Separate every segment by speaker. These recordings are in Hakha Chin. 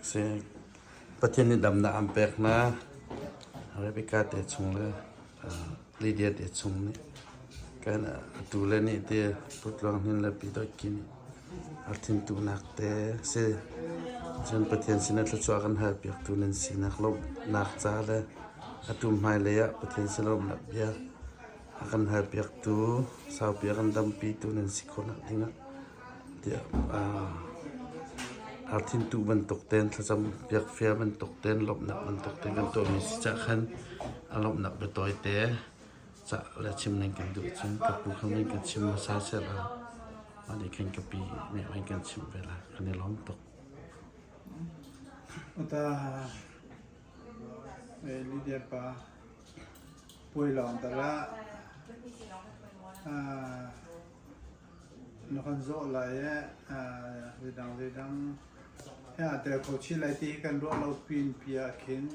Speaker 1: Si Pathian nih damnak an pek hna. Rebecca te chung le Lydia te chung nih kan atu le nih te Putluang Hnin le Pi Dawt Ki nih arthintuhnak te si. Cun Pathian sinah thluachuah kan halpiaktu nan sinak lawmhnak ca le atu hmailei ah Pathian sin lawmhnak bia a kan halpiaktu saupi a kan dampitu nan si khawhnak dingah tiah arthintuh bantuk tein thlacam piak fia bantuk tein lawmhnak bantuk tein kan tuahmi si cah khan a lawmhnak biatawi te cah le chim nan kan duh cun ka pu khan kan chim hmasa seh law mah nih khan ka pi nih van kan chimh ve lai kan i lawm tuk.
Speaker 2: Ata Lydia pa puai lawng tala Na kan zawh lai i zeidang zeidang he aa tel kho chin lai ti hi kan ruah lo pinpi ah khin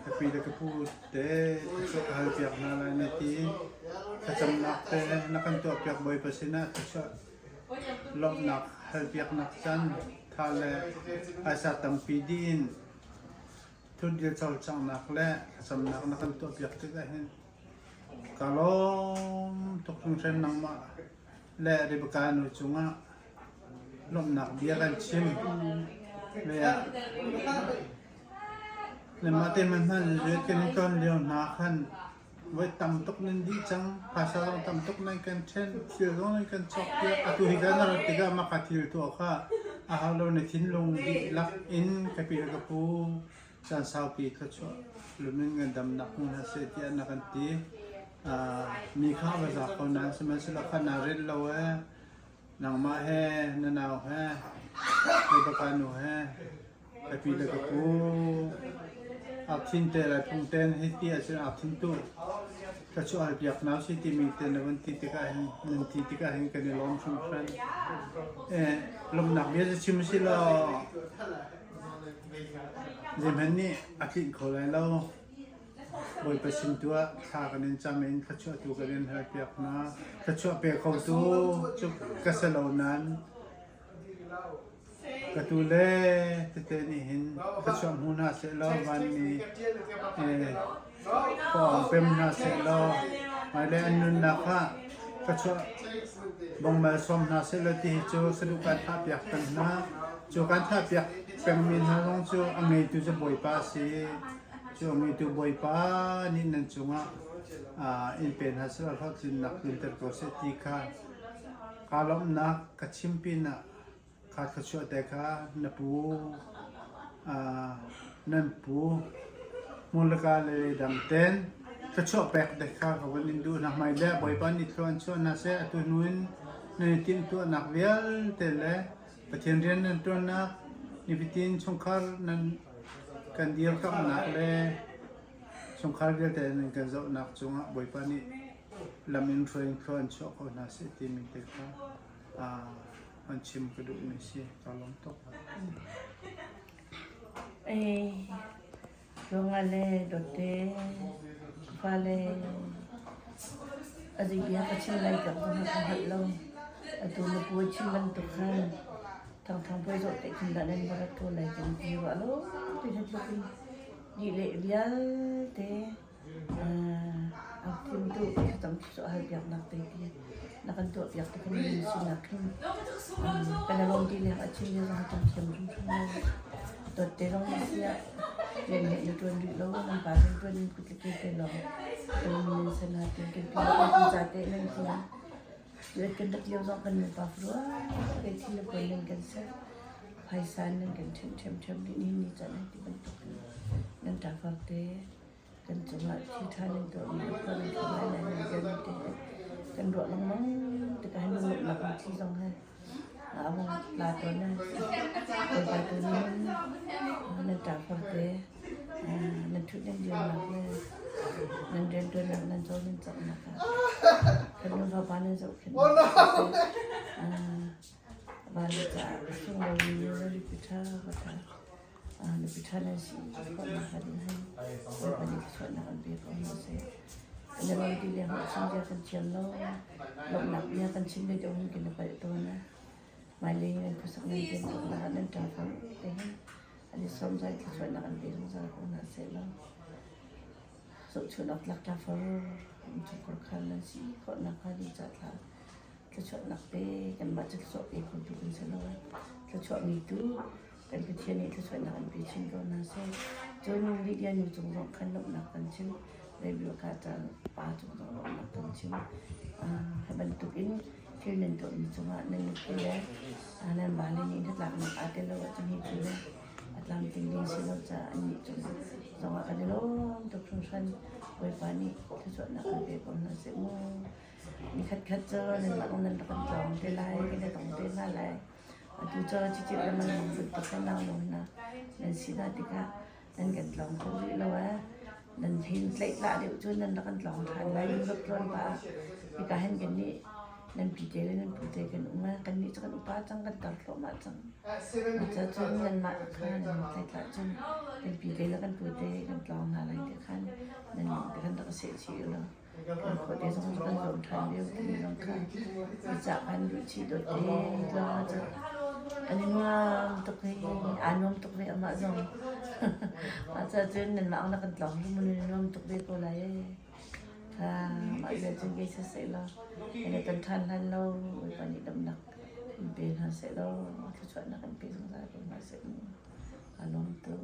Speaker 2: ka pi le ka pu te thluachuah ka halpiak hna lai na ti. Thlacamnak te na kan tuahpiak Bawipa sinah thluachuah lawmhnak halpiaknak caan tha le phaisa tampi dih in thutdir cawlcanghnak le thlacamnak na kan tuahpiak tikah hin Ka lawm tuk hringhran nangmah le Rebecca nu cungah lawmhnak bia kan chim. Nanmah te hmanh zuet kan i tlawn lio hna khan voi tam tuk nan dih cang. Phaisa zong tam tuk nan kan ṭhen, thil zong nan kan cawkpiak. Atu hi kan rat tikah mah kha thil tuah kha a hau lo na thinlung dihlak in ka pi le ka pu Caan saupi thluachuah lumin ngandamnak hmu hna seh tiah na kan ti. Mi kha va za ko nain sihmanhsehlaw kha naa relh lo ee. Nangmah he, na nau he, na nu he, ka pi le ka pu, ak thin te lai phung ten hi ti ahcun ak thin tu thluachuah hal piak hna usih timi te na van ti tikah hin nan ti tikah hin kan i lawm hringhran. Eh, lawmhnak bia cu chim usih law Zeihmanh nih a tlinh kho lai lo. Bawipa sin tu ah thla kan in cam in thluachuah tu kan in halpiak hna. Thluachuah pe khotu cu ka si lo nain ka tu le tete nih hin thluachuah hmu hna seh law vanmi eh, Pawng pem hna sehlaw hmailei an nunnak ah thluachuah bongmal sawm hna sehlaw ti hi cu saduh kan thahpiak peng hna. Cu kan thahpiak pengmi hna zong cu a ngeitu cu Bawipa a si. Cu a ngeitu Bawipa nih nan cungah in pe hna sehlaw hlawhtlinnak tlunter ko seh ti kha kaa lawmhnak ka chim pinah Kha thluachuah te kha na pu, nan pu hmurka le dang ten thluachuah pek te kha ka van in duh hna. Hmailei ah Bawipa nih thlua an chuah hna seh. Atu hnu in nan i timhtuahnak vialte le Pathian rian nan ṭuannak, nifatin chungkhar nan kan dirkamhnak le chungkhar vialte nan kan zohnak cungah Bawipa nih lam in hruai in thlua an chuah ko hna seh timi te kha an chim ka duhmi si. Ka lawm tuk.
Speaker 3: Ruangah le dawtte fale a zei bia ka chim lai ka ka hngalh lo. Atu na puai chim bantuk khan thangthang puai zawh te khin dah nan va rat ko lai kan ti rua lo ti tluk in dih le vialte A thimtu thlacam cu a halpiaknak te ti na kan tuahpiak ti kan min sinak hin kan i lawm ti leng a chim lio zong kan thiam hrimhrim lo. Dawt te zong na si ah rian ngeih na ṭuan rih lo nan pa rian ṭuan in kut le ke te lawng kan min san ha te kan pi kan ca te nan thiam. Rian kan rat lio zong kan nupa rua ke thil le puan nan kan ser. Phaisa nan kan ṭhen ṭhiamṭhiam rih ni ni caan ti bantuk nan ṭafar te Kan cungah thil ṭha nan tuahmi le khua nan khan lai lai nan vialte he kan ruah lengmang tikah hin lunglawmhnak mitthli zong he a vung tla tawn na Bawipa tu nih nan ṭafar te nan ṭhut nan dirnak le nan rianṭuannak nan cawn nan cawknak ah kan nuva pa nan zohkhenh van caah a sunglawi ripi ṭha ka ṭha. Nupi ṭha nan si khawhnak hnga ding hin Bawipa nih thluachuahnak an pe ko hna seh. Kan i lawm ti leng ah chim bia kan thiam lo. Lawmhnak bia kan chim le deuh hin kan i palh tawn. Hmailei nan khuasak nan tian tuk nak ah nan ṭa fang te hin an i. sawm zai thluachuahnak an pe zungzal ko hna sehlaw zohchunh awk tlak ṭafar innchungkhar khal nan si khawh nakhnga ding ca thla thluachuahnak pe kanmah cu thluachuah pe khotu kan si lo. Thluachuah mi tu kan Pathian nih thluachuahnak an pe chin ko hna seh. Cun Lydia nu cung zong khan lawmhnak kan chim. Rebecca ca pa cung zong lawmhnak kan chim. Hi bantuk in thil nan tuahmi cungah nan nupi le nan vale nih hnatlaknak aa tel lo ahcun hi thil hi a tlamtling ding si lo caah annih cung zongah kan i lawm tuk hringhran. Bawipa nih thluachuahnak kan pe ko hna seh mu. Nikhat khat cu nanmah zong nan rak kan tlawng te lai, kan i tong te hna lai. Atu cu cicit le manmang bantuk kan nau lo hna. Nan si hna tikah nan kan tlawng kho rih lo ee. Nan hin tlaihlah deuh cu nan rak kan tlawng ṭhan lai. Europe tlawn pah ah hika hin kannih nan pite le nan pute kan um ee. Kannih cu kan upa cang, kan tar thluahmah cang. Cucun nanmah kha nan tlaihlah cun kan pite le kan pute kan tlawng hna lai ti khan nan lung te khan rak i seh chih u law. Kan khuate zong kan zuam ṭhan lio timi zong kha ca kan duh chih dawt te lawng cu an i nuam tuk hi aa nuam tuk ve amah zong. Mah ca cun nanmah na kan tlawng hi mun i nuam tuk ve ko lai ee. Kha mah bia cun kei siseh law kan i ton ṭhan hlan lo Bawipa nih damnak in pe hna seh law thluachuahnak in pe zungzal ko hna seh mu. Aa lawm tuk.